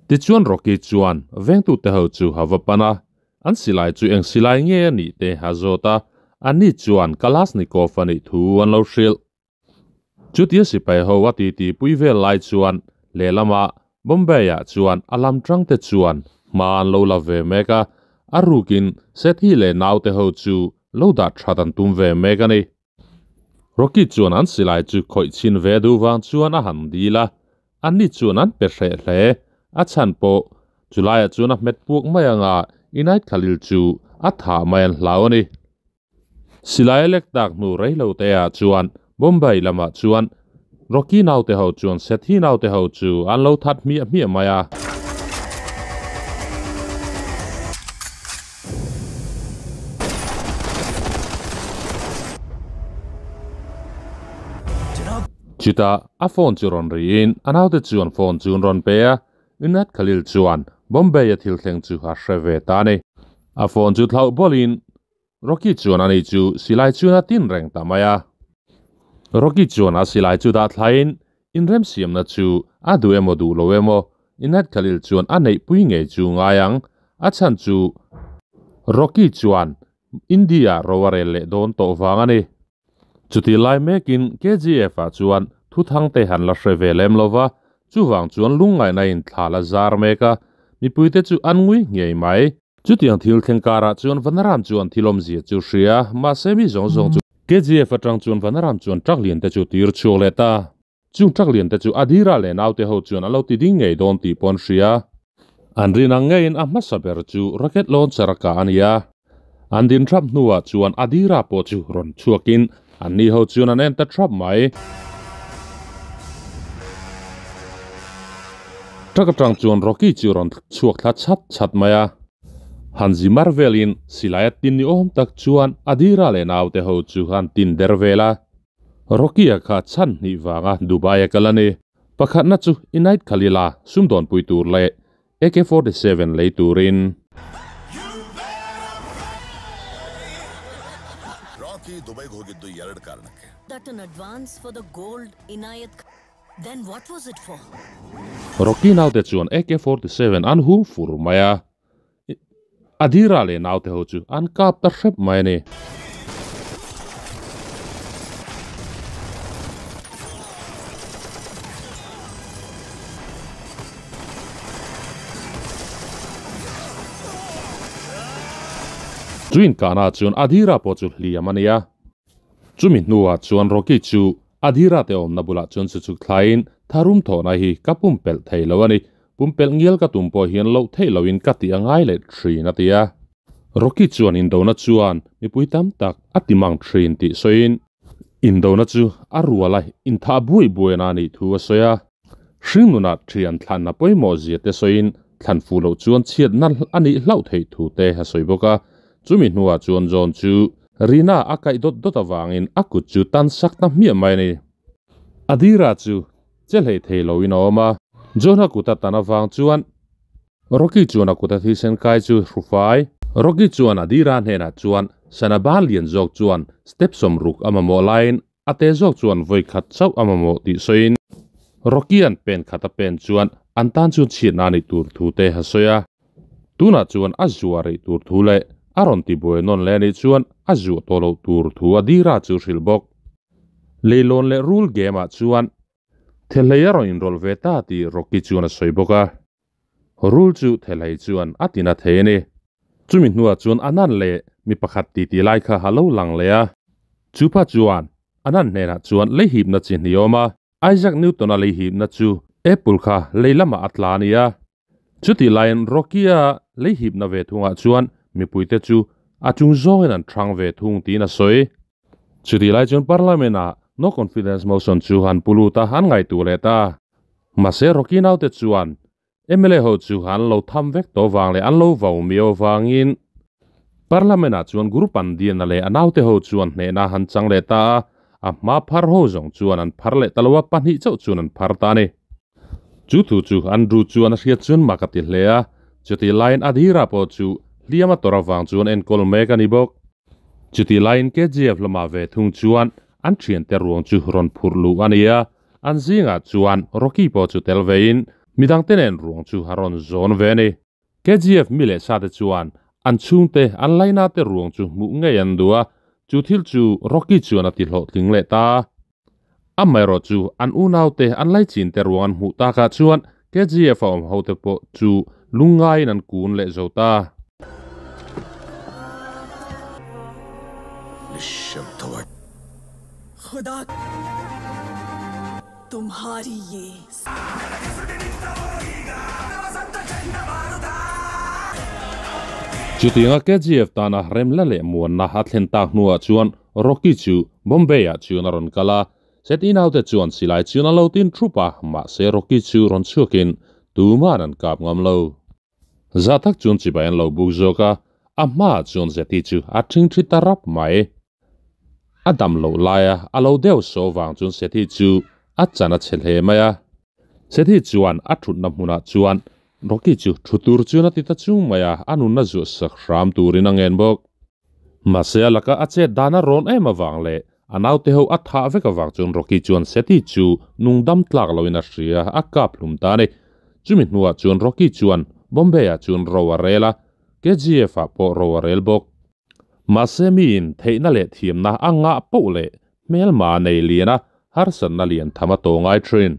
Speaker 1: Tichuan Rocky chuan vengtute ho chu a va pan a, an silai chu eng silai nge a nih te a zawt a, anni chuan Kalashnikov a nih thu an lo hrilh. Chutia sipai ho a titi pui vel lai chuan lehlamah Bombay-ah chuan a lam tangte chuan hma an lo la ve mek a, a rukin Sethi leh naute ho chu lo dah that an tum ve mek a ni. Rocky chuan an silai chu khawih chhin ve duh vang chuan a han dil a, anni chuan an pe hreh hle. A chhan pawh chulaiah chuan a hmet puak mai anga Inait Khalil chu a thah mai an hlau a ni. Silai a lek tak hnu reilo te ah chuan Bombay lamah chuan Rocky naute ho chuan Sethi naute ho chu an lo that hmiah hmiah mai a. Chutah a phone chu rawn riin a naute chuan phone chu an rawn pe a, Inat Khalil chuan Bombay a thil thleng chu a hre ve ta a ni. A phone chu thlauh bawlhin Rocky chuan ani chu silai chuan a tin reng ta mai a. Rocky chuan a silai chu dah thlaiin inremsiamna chu a duh emaw duh lo emaw Inat Khalil chuan a neihpui ngei chu ngai ang. A chhan chu Rocky chuan India ro a rel leh dawn tawh vang a ni. Chutih lai mekin KGF ah chuan thuthang te han la hre ve lem lo va, chuvang chuan lungngaihna in thla la zar mek a, mipuite chu an ngui ngei mai. Chutiang thil thleng karah chuan Vanaram chuan thil awmzia chu hria, mahse mi zawng zawng chu. KGF atang chuan Vanaram chuan truck lian te chu tir chhuak leh ta. Chung truck lian te chu Adhira leh naute ho chuan a lo ti ding ngei dawn tih pawh an hria. An rin ang ngeiin a hmasa ber chu rocket launcher a kah a ni a. An din thrap hnuah chuan Adhira pawh chu rawn chhuakin anni ho chuan an en ta thrap mai. Truck atang chuan Rocky chu rawn chhuak thla chhat chhat mai a. Han zi mar velin silai a tin ni awm tak chuan Adhira leh naute ho chu an tin der vel a. Rocky-a kha chhan hnih vanga Dubai-a kal a ni. Pakhatna chu Inait Khalil-a sumdawnpui tur leh AK-47 lei turin. Rocky naute chuan AK-47 an hum fur mai a. Adhira leh naute ho chu an kap ta hrep mai a ni. Chu inkahna chuan Adhira pawh chu hliam a ni a. Chumi hnuah chuan Rocky chu Adhira te awmna bulah chuan chu chuk thlaiin tharum thawhna hi ka pumpelh thei lo a ni. Pumpelh ngial ka tum pawh hian loh theih loin ka tih a ngai leh thin a ti a. Rocky chuan indona chuan mipui tam tak a ti mang thin tih sawiin indona chu a ruala inthah buai buaina a nih thu a sawi a. Hringnunah thian thlanna pawimawh zia te sawiin thlan fuh loh chuan chhiatna a nih hlauh theih thu te a sawi bawk a. Chumi hnuah chuan John chu Rina a kaih dawt dawt avangin a kut chu tan sak ta hmiah mai a ni. Adira chu che hlei thei loin a awm a. John-a kut a tan avang chuan Rocky chuan a kut a thisen kai chu hrufai. Rocky chuan Adira hnenah chuan sana ban lian zawk chuan step sawmruk a mamawh laiin a te zawk chuan vawi khat chauh a mamawh tih sawiin Rocky-a'n pen khat a pen chuan an tan chuan chhiatna a nih tur thu te a sawi a. Tunah chuan a zuah rih tur thu leh a rawn tibuai nawn leh a nih chuan a zuah tawh loh tur thu Adira chu hrilh bawk. Leilawn leh rul game-ah chuan Thehlei a rawn inrawlh ve ta tih Rocky chuan a sawi bawk a. Rul chu Thehlei chuan a ti na thei a ni. Chumi hnuah chuan Anan leh mi pakhat titi lai kha a lo lang leh a. Chupa chuan Anan hnenah chuan leihipna chi hnih a awm a. Isaac Newton-a leihipna chu apple kha lei lamah a tla a ni a. Chutih laiin Rocky-a leihipna ve thungah chuan mipuite chu a chung zawngin an hrang ve thung tiin a sawi. Chutih lai chuan Parliament-ah No Confidence Motion chu an pu lut a, an ngaihtuah leh ta. Mahse Rocky naute chuan MLA ho chu han lo tham vek to wang le an lo vau mio wangin parliament ah chuan group an dian le anaute ho chuan hne na han chang le ta a ma phar ho zong chuan an phar le talwa pahnih chau chuan an phar ta ni chu thu chu Andrew chuan a hriat chuan makati hlea chuti line adhira po chu hliama tora wang chuan enkol mek ani bawk chuti line KGF lama ve thung chuan an thian te ruang chu ron phur lu ania an zinga chuan Rocky po chu tel vein midang tenen ruang chu haron zon ve ni KGF mile sa te chuan an chungte an laina te ruang chu mu ngei an dua chu thil chu Rocky chuan a ti hlo tling le ta amairo chu an unau te an lai chin te ruang an hmu ta ka chuan KGF a awm ho te pawh chu lungai in an kun leh zo ta.
Speaker 5: खुदा तुम्हारी ये
Speaker 1: chutinga KGF tana remla leh muanna a thlen tak hnuah chuan Rocky chu Bombay ah chuan a rawn kal a set inaute chuan silai chuan a lo tin thup a mahse Rocky chu rawn chhuakin tuman an kap ngam lo za tak chuan chibai an lo buk zawk a a hmaah chuan zeti chu a thing thi ta rap mai a dam lo laia a lo deuh so wang chuan sethi chu a chan a che hle mai a sethi chuan a thutna hmunah chuan Rocky chu thutur chuan a ti ta chung mai a a nunna zuah sak hram turin a ngen bawk mahse a laka a chet dana rawn em awang leh a naute ho a thah vek awang chuan Rocky chuan sethi chu nungdam tlak loin a hria a kap hlum ta ani chumi hnuah chuan Rocky chuan Bombay ah chuan ro a rel a KGF ah pawh ro a rel bawk mahse miin theihna leh thiamna a ngah poh leh hmelma nei lian a harsanna lian tham a tawngai thin.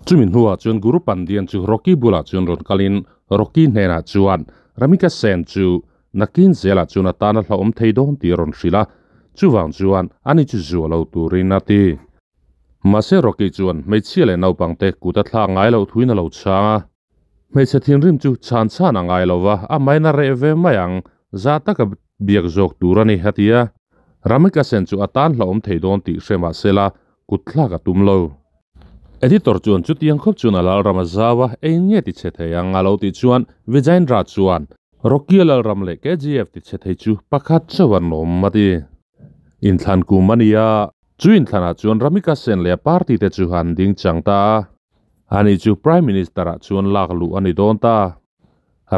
Speaker 1: Chumi hnuah chuan Guru Pandian chu Rocky bulah chuan rawn kalin Rocky hnenah chuan Ramika Sen chu nakin zelah chuan atana hlauhawm thei dawn tih a rawn hrilh a chuwang chuan ani chu zuah lo turin a ti. Mahse Rocky chuan hmeichhia leh naupang te kut a thlak ngai loh thuin a lo chhang a hmeichhe thinrim chu chhan chhan a ngai lo va a maina reh ve mai ang za taka biak zawk tur a ni a ti a. Ramika Sen chu atan hlauhawm thei dawn tih hre mahsela kut thlak a tum lo. Editor chuan chutiang khawp chuan a Lalram a zau a ei nge ti chhe thei ang a lo tih chuan Vijayendra chuan Rocky a Lalram leh KGF ti chhe thei chu pakhat chauh an awm a ti. Inthlan kum a ni a, chu inthlanah chuan Ramika Sen leh a party te chu an ding chang ta a, ani chu Prime Minister ah chuan lak luh a ni dawn ta.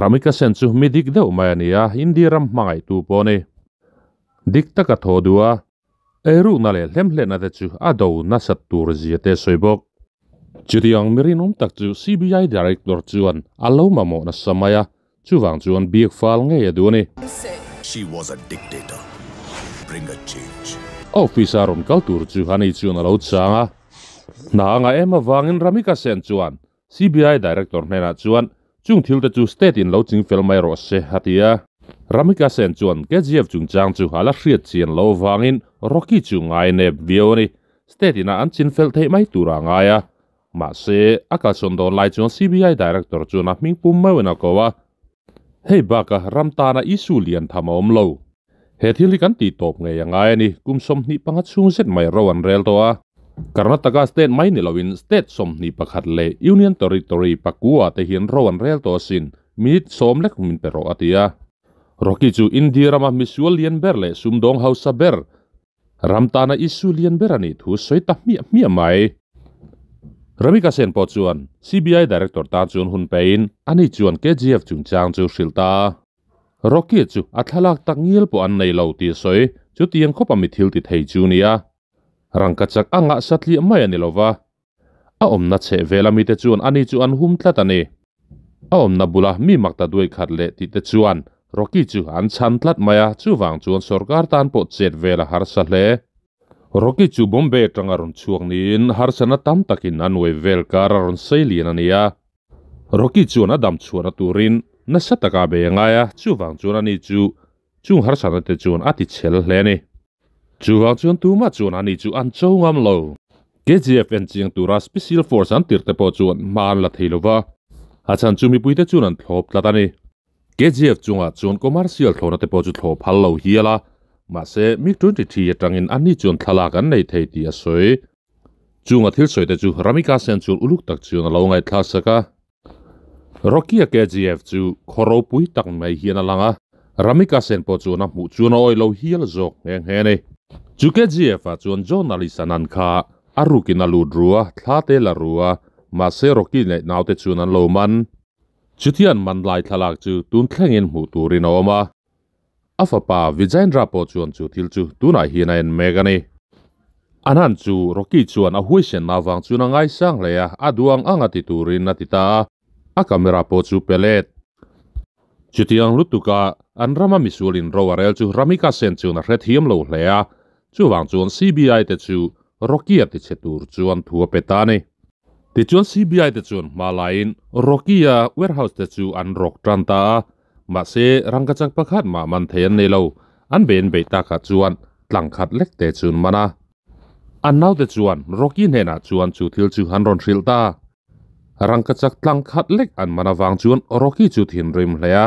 Speaker 1: Ramika Sen chu mi dik deuh mai a ni a, India ram hmangaihtu pawh a ni. Dik taka thaw duh a, eirukna leh hlemhletna te chu a do nasat tur zia te sawi bawk. Chutiang mi rinawm tak chu CBI Director chuan a lo mamawh nasa mai a, chuvang chuan biak fal ngei a duh a ni.
Speaker 2: She was a dictator. Bring a change.
Speaker 1: Office a rawn kal tur chu ani chuan a lo chang a. Hna a ngah em avangin Ramika Sen chuan CBI Director hnenah chuan chung thil te chu state in lo ching fel mai rawh se a ti a. Ramika Sen chuan KGF chungchang chu a la hriat chian lo avangin Rocky chu ngai nep viau a ni. State ina an chin fel theih mai tur a ngai a. Mahse, a kalsawn dawn lai chuan CBI Director chuan a hming pum meuhin a ko a. Hei bakah ram tana issue lian tham a awm lo. He thil hi kan tih tawp ngei a ngai a ni, kum 25 chhung zet mai ro an rel tawh a. Karnataka state mai ni loin state 21 leh Union Territory pakua te hian ro an rel tawh asin, minute 10 lek min pe rawh a ti a. Rocky chu India rama misual lian ber leh sumdawng hausa ber, ram tana issue lian ber a nih thu sawi ta hmiah hmiah mai. Ramika Sen pawh chuan CBI Director tan chuan hun pein ani chuan KGF chungchang chu hrilh ta a. Rocky chu a thlalak tak ngial pawh an nei lo tih sawi chutiang khawp a mi thil ti thei chu nia. Rangka chak a ngah satliah mai a ni lo va. A awmna chheh vel ami te chuan ani chu an hum tlat a ni. A awmna bula mi mak ta duai khat leh tih te chuan Rocky chu an chhan tlat mai a, chuvang chuan sorkar tan pawh chet vel a harsa hle. Rocky chu Bombay atanga rawn chhuak niin harsana tam takin a nuai vel kar a rawn sei lian a ni a. Rocky chuan a dam chhuahna turin nasa taka bei a ngai a, chuvang chuan ani chu chung harsana te chuan a ti chhel hle a ni. Chuvang chuan tumah chuan ani chu an cho ngam lo. KGF en chiang tura Special Force an tirh te pawh chuan hma an la thei lo va, a chhan chu mipuite chuan an thlawp tlat a ni. KGF chunga chuan commercial thlona te pawh chu thlo phal lo hiala mahse MiG-23 atangin anni chuan thlalak an nei thei tih a sawi. Chunga thil sawi te chu Ramika Sen chuan uluk tak chuan a lo ngaithla sak a. Rocky a KGF chu khaw ropui tak mai hian a lang a, Ramika Sen pawh chuan a hmuh chuan a awih lo hial zawk nghe nghe a ni. Chu KGF ah chuan journalist an an kha a rukin a lut ru a, thla te la ru a, mahse Rocky leh naute chuan an lo man. Chutian man lai thlalak chu tun thlengin hmuh turin a awm a. A fapa Vijayendra pawh chuan chu thil chu tunah hian a en mek a ni. Anand chu Rocky chuan a huaisenna avang chuan a ngaisang hle a, a duh ang ang a ti turin a ti ta a, a camera pawh chu pe let. Chutiang lutuka an rama misualin ro a rel chu Ramika Sen chuan a hrethiam lo hle a, chuvang chuan CBI te chu Rocky a tichhe tur chuan thu a pe ta a ni. Tichuan CBI te chuan hma laiin Rocky-a warehouse te chu an rawk tan ta a, mahse rangkachak pakhat mah man thei an nei lo, an bei an beih takah chuan tlang khat lek te chu an man a. An naute chuan Rocky hnenah chuan chu thil chu an rawn hrilh ta. Rangkachak tlang khat lek an man avang chuan Rocky chu thinrim hle a.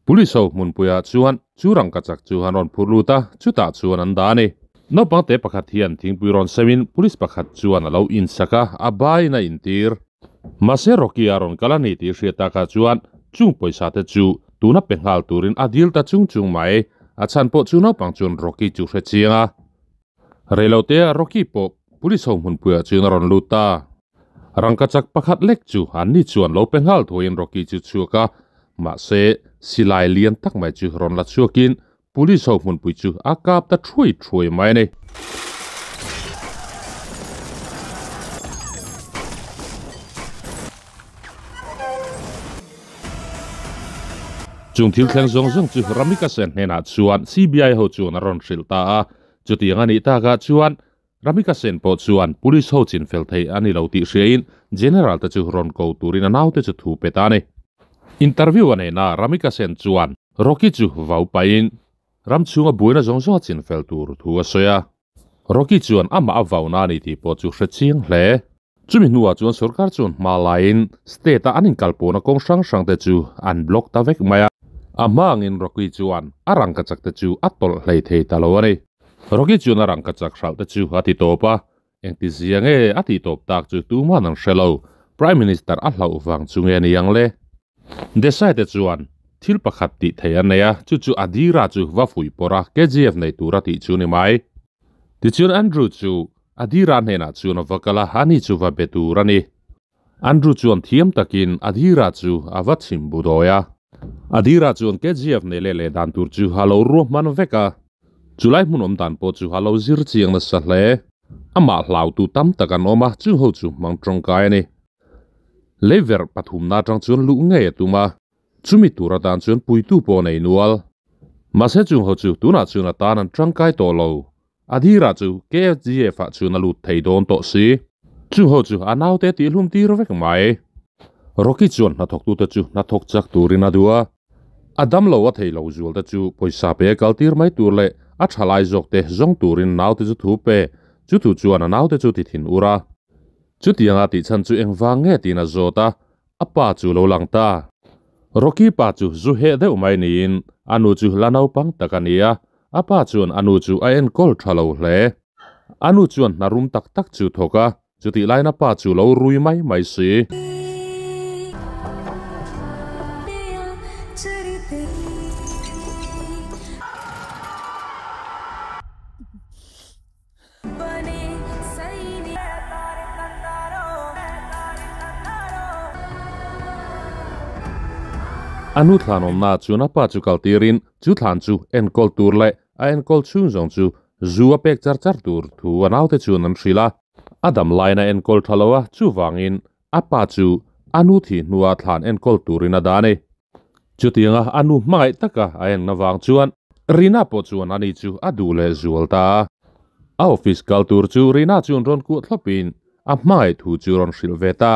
Speaker 1: Police ho hmunpuiah chuan chu rangkachak chu an rawn phur lut a, chutah chuan an dah a ni. Naupang te pakhat hian thingpui rawn seuhin police pakhat chuan a lo insak a, a baiin a intir. Mahse Rocky a rawn kal a ni tih hriat takah chuan chung pawisa te chu tuna pe nghal turin a dil ta chung chung mai. A chhan pawh chu naupang chuan Rocky chu hre chiang a. Reilotea Rocky pawh police ho hmunpuiah chuan a rawn lut ta. Rangkachak pakhat lek chu an ni chuan lo pe nghal thuaiin Rocky chu chhuak a, mahse silai lian tak mai chu rawn la chhuakin police ho hmunpui chu a kap ta thuai thuai mai a ni. Chung thil thleng zawng zawng chu Ramika Sen hnenah chuan CBI ho chuan a rawn hrilh ta a, chutiang a nih takah chuan Ramika Sen pawh chuan Police ho chin fel thei a ni lo tih hriain General te chu rawn ko turin a naute chu thu pe ta a ni. Interview a neihna Ramika Sen chuan Rocky chu vau pahin ram chhunga buaina zawng zawng a chin fel tur thu a sawi a. Rocky chuan amah a vauna a ni tih pawh chu hre chiang hle. Chumi hnuah chuan sorkar chuan hma laiin state a an inkalpawhna kawng hrang hrang te chu an block ta vek mai a. A hma angin Rocky chuan a rangkachak te chu a tawlh hlei thei ta lo a ni. Rocky chuan a rangkachak hralh te chu a ti tawp a, engti zia nge a tih tawp tak chu tuman an hre lo, Prime Minister a hlauh vang chu nge ni ang le? Desai te chuan thil pakhat tih thei an nei a, chu chu Adira chu va fuih pawrh a, KGF nei tura tih chu ni mai. Tichuan Andrew chu Adira hnenah chuan a va kal a, ani chu va be tur a ni. Andrew chuan thiam takin Adira chu a va chhim bu dawi a. Adira chuan KGF nei leh leh dan tur chu a lo ruahman vek a, chulai hmun awm dan pawh chu a lo zir chiang nasa hle. Amah hlautu tam tak an awm a, chung ho chu hmang tawngkai a ni. Leiverh pathumna atang chuan luh ngei a tum a, chumi tur atan chuan puitu pawh a nei nual. Mahse chung ho chu tunah chuan a tan an tangkai tawh lo. Adhira chu KFGF ah chuan a lut thei dawn tawh si. Chung ho chu a naute tihhlum tir vek mai. Rocky chuan hnathawktute chu hnathawk chak turin a duh a. A damlo a thei lo zualte chu pawisa pe a kal tir mai tur leh a thalai zawkte zawng turin naute chu thu pe. Chu thu chuan a naute chu ti thin ur a. Chutianga tih chhan chu engvang nge tiin a zawt a, a pa chu lo lang ta. Rocky pa chu zu heh deuh mai niin a nu chu la naupang tak a ni a, a pa chuan a nu chu a enkawl tha lo hle. A nu chuan hna rum tak tak chu thawk a, chutih laiin a pa chu lo rui mai mai si. A nu thlan awmna chuan a pa chu kal tirin chu thlan chu enkawl tur leh a enkawl chhung zawng chu zu a pek char char tur thu a naute chuan an hrilh a. A dam laiin a enkawl tha lo a, chuvangin a pa chu a nu thih hnua thlan enkawl turin a dah a ni. Chutianga a nu hmangaih taka a en avang chuan Rina pawh chuan ani chu a duh leh zual ta a. A office kal tur chu Rina chuan rawn kuah thlawpin a hmangaih thu chu rawn hrilh ve ta.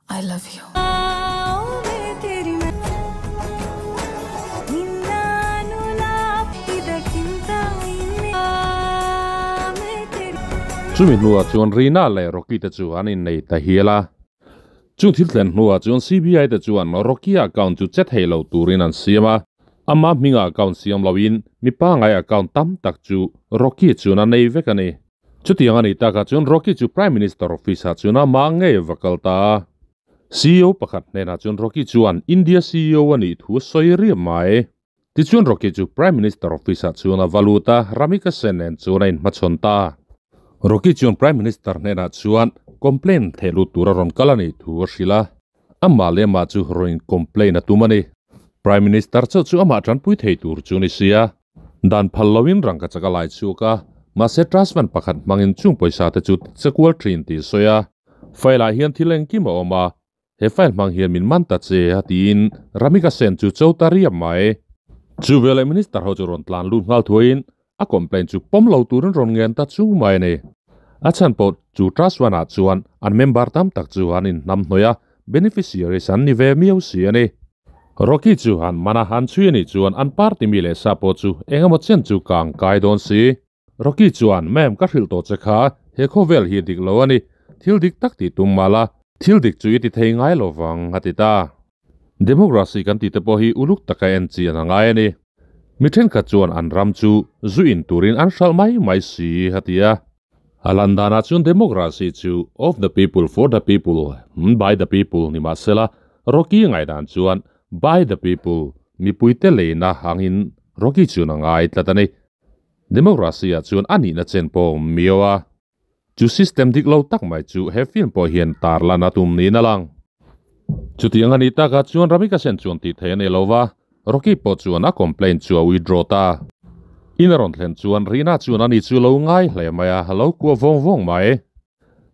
Speaker 5: I love you.
Speaker 1: Chumi hnuah chuan Rina leh Rocky te chu an innei ta hial a. Chung thil thlen hnuah chuan CBI te chuan Rocky account chu che thei lo turin an siam a. Ama hminga account siam loin mi pangai account tam tak chu Rocky chuan a nei vek a ni. Chutiang a nih takah chuan Rocky chu Prime Minister office ah chuan ama ngei va kal ta a. CEO pakhat hnenah chuan Rocky chuan India CEO a nih thu a sawi riap mai. Tichuan Rocky chu Prime Minister office ah chuan a va lut a, Ramika Sen nen chuan a inhmachhawn ta. Rocky chuan Prime Minister hnenah chuan complaint theh lut tur a rawn kal a nih thu a hrilh a, amah leh amah chu rawn in complaint a tum a ni. Prime Minister chauh chu amah tanpui thei tur chu ni sia. Dan phal loin rangka chak a lai chhuak a, mahse trust fund pakhat hmangin chung pawisa te chu chekual thin tih a sawi a. File ah hian thil engkim a awm a, He file hmang hian min man ta che a tiin Ramika Sen chu cho ta riap mai. Chu veleh Minister ho chu rawn tlan lut nghal thuaiin a complaint chu pawm lo turin rawn ngen ta chung mai a ni. A chhan pawh chu Trust Fund ah chuan an member tam tak chu an inhnam hnawih a, beneficiaries an ni ve miau si a ni. Rocky chu an man a, an chhui a nih chuan an party mi leh sa pawh chu eng emaw chen chu kang kai dawn si. Rocky chuan, Ma'am, ka hrilh tawh che kha, he khawvel hi dik lo a ni. Thil dik tak tih tum mah la, thil dik chu i ti thei ngai lo vang, a ti ta. Democracy kan tih te pawh hi uluk taka en chi an a ngai a ni. Mi thenkhat chuan an ram chu zu in turin an hralh mai mai si, a ti a. A lan danah chuan democracy chu of the people, for the people, by the people ni mah sela, Rocky ngaihdan chuan by the people, mipuite leina angin Rocky chuan a ngai tlat a ni. Democracy ah chuan a nihna chen pawh awm miau a, chu system dik lo tak mai chu he film pawh hian tarlan a tum niin a lang. Chutiang a nih takah chuan Ramika Sen chuan tih theih a nei lo va, Rocky pawh chuan a complaint chu a withdraw ta. In a rawn thlen chuan Rina chuan ani chu lo ngai hle mai a, a lo kuah vawng vawng mai.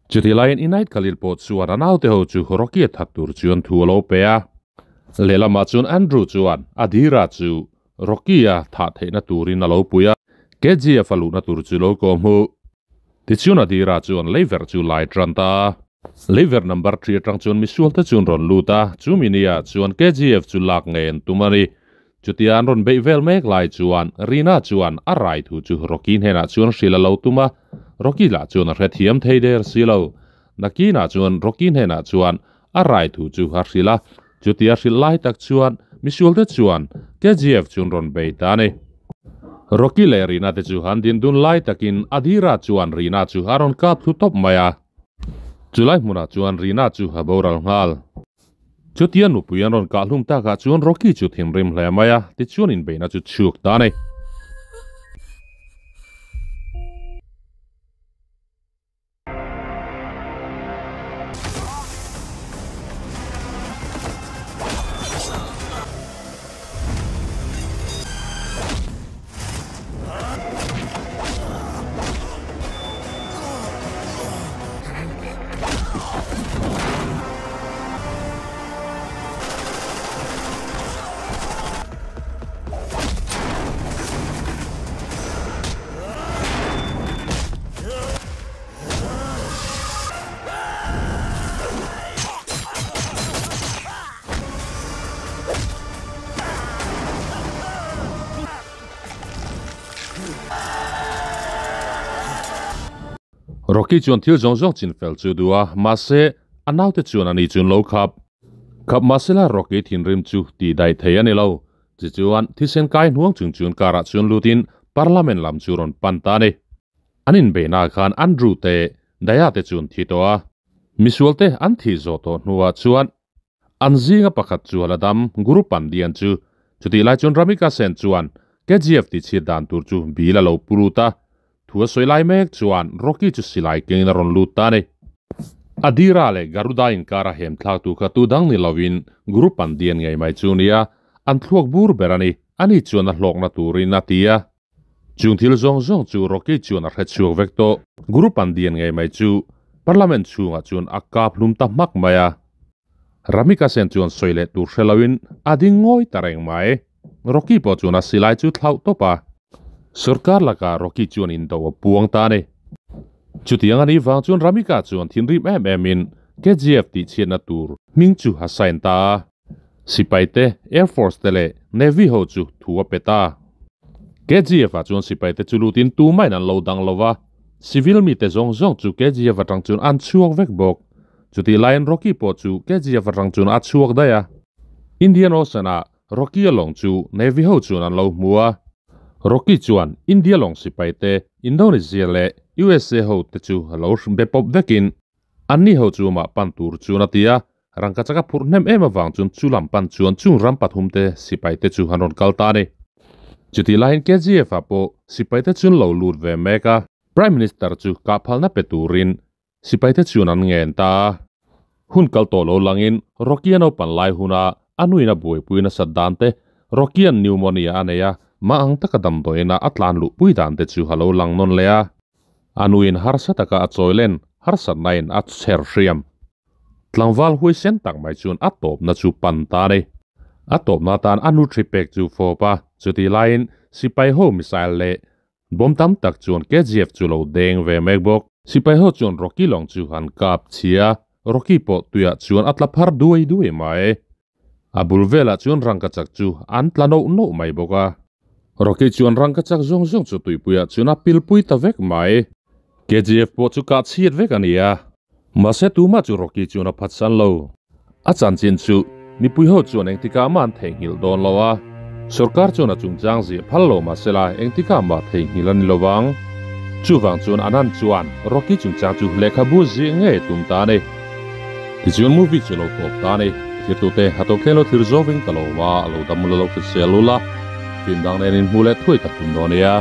Speaker 1: Chutih laiin Inait Khalil pawh chuan a naute ho chu Rocky a that tur chuan thu a lo pe a. Lehlamah chuan Andrew chuan Adhira chu Rocky-a thah theihna turin a lo pui a, KGF a luhna tur chu lo kawm hmu. Tichuan Adhira chuan leiverh chu lai tan ta a. Leiverh number thi atang chuan misualte chu an rawn lut a, chu mini-ah chuan KGF chu lak ngei an tum a ni. Chutia an rawn beih vel mek lai chuan Rina chuan a rai thu chu Rocky hnenah chuan hrilh a lo tum a, Rocky lah chuan a hrethiam thei der si lo. Nakinah chuan Rocky hnenah chuan a rai thu chu a hrilh a, Chutia hrilh lai tak chuan misualte chuan KGF chu an rawn bei ta a ni. Rocky leh Rina te chu an din dun lai takin Adhira chuan Rina chu a rawn kap thlu tawp mai a. Chulai hmunah chuan Rina chu a boral nghal. Chutia nupui an rawn kah hlum takah chuan Rocky chu thinrim hle mai a, tichuan inbeihna chu chhuk ta a ni. Rocky chuan thil zawng zawng chin fel chu duh a, mahse a naute chuan ani chu an lo khap. Khap mahsela Rocky thinrim chu tih daih thei a ni lo. Tichuan thisen kai hnuang chung chuan car ah chuan lutin Parliament lam chu rawn pan ta a ni. An inbeihnaah khan Andrew te Daya te chu an thi tawh a. Misual te an thih zawh tawh hnuah chuan an zinga pakhat chu a la dam, Guru Pandian chu. Chutih lai chuan Ramika Sen chuan KGF tihchhiat dan tur chu bill a lo pu lut a. Thu a sawi lai mek chuan Rocky chu silai kengin a rawn lut ta a ni. Adira leh Garuda inkara hem thlaktu kha tu dang ni lovin Guru Pandian ngei mai chu nia, an thluak bur ber a ni. Ani chuan a hlawkna turin a ti a. Chung thil zawng zawng chu Rocky chuan a hre chhuak vek tawh. Guru Pandian ngei mai chu Parliament chhungah chuan a kap hlum ta hmak mai a. Ramika Sen chuan sawi leh tur hre loin a ding ngawi ta reng mai. Rocky pawh chuan a silai chu thlauh tawp a. Sorkar lakah Rocky chuan indo a puang ta a ni. Chutiang a nih vang chuan Ramika chuan thinrim em emin KGF tihchhiatna tur hming chu a sign ta a. Sipai te, Air Force te leh Navy ho chu thu a pe ta. KGF ah chuan sipai te chu lutin tumahin an lo dang lo va. Civil mi te zawng zawng chu KGF atang chuan an chhuak vek bawk. Chutih laiin Rocky pawh chu KGF atang chuan a chhuak daih a. Indian Ocean ah Rocky a lawng chu Navy ho chuan an lo hmu a. Rocky chuan India lawng sipai te Indonesia leh USA ho te chu a lo be pawp vekin anni ho chu mah pan tur chuan a ti a. Rangka chaka phurh hnem em avang chuan chu lam pan chuan chung ram pathum te sipai te chu an rawn kal ta a ni. Chutih laiin KGF ah pawh sipai te chuan lo lut ve mek a. Prime Minister chu kah phalna pe turin sipai te chuan an ngen ta a. Hun kal tawh lo langin Rocky a naupan lai huna a nuin a buaipui nasat dan te, Rocky-a'n pneumonia a nei a, mah ang taka damdawiina a tlan luhpui dan te chu a lo lang nawn leh a. A nuin harsa taka a chawi len harsatnain a chher hriam. Tlangval huaisen tak mai chuan a tawpna chu pan ta a ni. A tawpna atan a nu thi pek chu fawp a, chutih laiin sipai ho missile leh Bawm tam tak chuan KGF chu lo deng ve mek bawk. Sipai ho chuan Rocky lawng chu han kap chhia, Rocky pawh tuiah chuan a tla phar duai duai mai. A bul velah chuan rangkachak chu an tla noh noh mai bawk a. Rocky chuan rangkachak zawng zawng chu tuipuiah chuan a pilpui ta vek mai. KGF pawh chu kah chhiat vek a ni a. Mahse tumah chu Rocky chuan a phatsan lo. A chanchin chu mipui ho chuan engtikah mah an theihnghilh dawn lo a, sorkar chuan a chungchang ziah phal lo mahsela engtikah mah theihnghilh a ni lo vang. Chuvang chuan Anand chuan Rocky chungchang chu lehkhabu ziah ngei tum ta a ni. Tichuan movie chu lo tawp ta a ni. Thirtute a tawp thleng lo thlir zawk in ka lo va, a lo dam lo lo hrisel lul a, film dang nen in hmu leh thuai tak tum dawn nia.